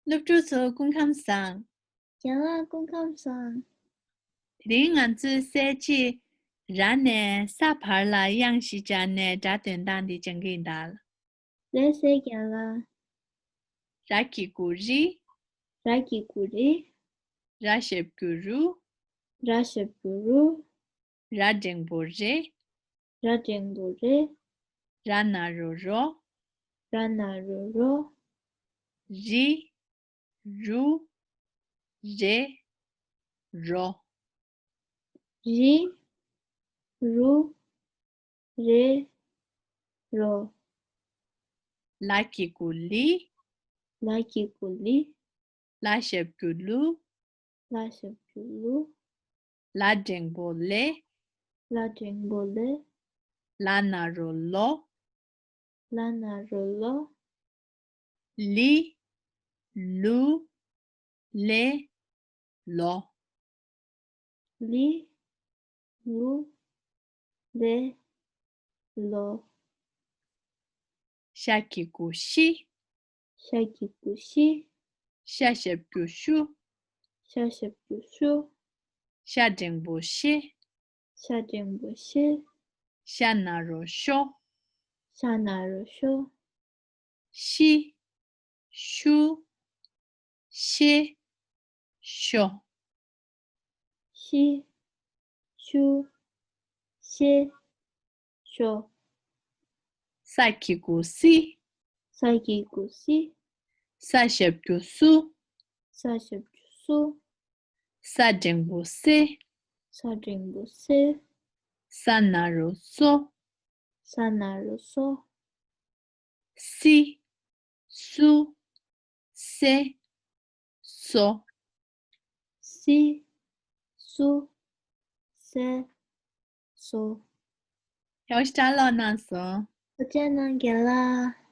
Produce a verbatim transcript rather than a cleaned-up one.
སློབ་ཕྲུག་ཚོ་སྐུ་ཁམས་བཟང་། རྒན་ལགས་སྐུ་ཁམས་བཟང་། དེ་རིང་ང་ཚོས་གསལ་བྱེད་ར་ནས་ས་བར་ལ་དབྱངས་བཞི་སྦྱར་ནས་སྒྲ་འདོན་སྟངས་འདི་སྦྱང་གི་ཡིན་ད། ལགས་སེ་རྒན་ལགས། ར་གི་གུ་རི། ར་གི་གུ་རི། ར་ཞབས་ཀྱུ་རུ། ར་ཞབས་ཀྱུ་རུ། ར་འགྲེང་བུ་རེ། ར་འགྲེང་བུ་རེ། ར་ན་རོ་རོ། ར་ན་རོ་རོ། རི། རུ། རེ། རོ། རི། རུ། རེ། རོ། ལ་གི་གུ་ལི། ལ་གི་གུ་ལི། ལ་ཞབས་ཀྱུ་ལུ། ལ་ཞབས་ཀྱུ་ལུ། ལ་འགྲེང་བུ་ལེ། ལ་འགྲེང་བུ་ལེ། ལ་ན་རོ་ལོ། ལ་ན་རོ་ལོ། ལི། ལུ། ལེ། ལོ། ལི། ལུ། ལེ། ལོ། ཤ་གི་གུ་ཤི། ཤ་གི་གུ་ཤི། ཤ་ཞབས་ཀྱུ་ཤུ། ཤ་ཞབས་ཀྱུ་ཤུ། ཤ་འགྲེང་བུ་ཤེ། ཤ་འགྲེང་བུ་ཤེ། ཤ་ན་རོ་ཤོ། ཤ་ན་རོ་ཤོ། ཤི། ཤུ། ཤེ། ཤོ། ཤི། ཤུ། ཤེ། ཤོ། ས་གི་གུ་སི། ས་གི་གུ་སི། ས་ཞབས་ཀྱུ་སུ། ས་ཞབས་ཀྱུ་སུ། ས་འགྲེང་བུ་སེ། ས་འགྲེང་བུ་སེ། ས་ན་རོ་སོ། ས་ན་རོ་སོ། སི། སུ། སེ། སོ། སི། སུ། སེ། སོ། ཡག་པོ་ཞིག་ལྟ་ཀློག་གནང་སོང་། ཐུགས་རྗེ་གནང་རྒན་ལགས།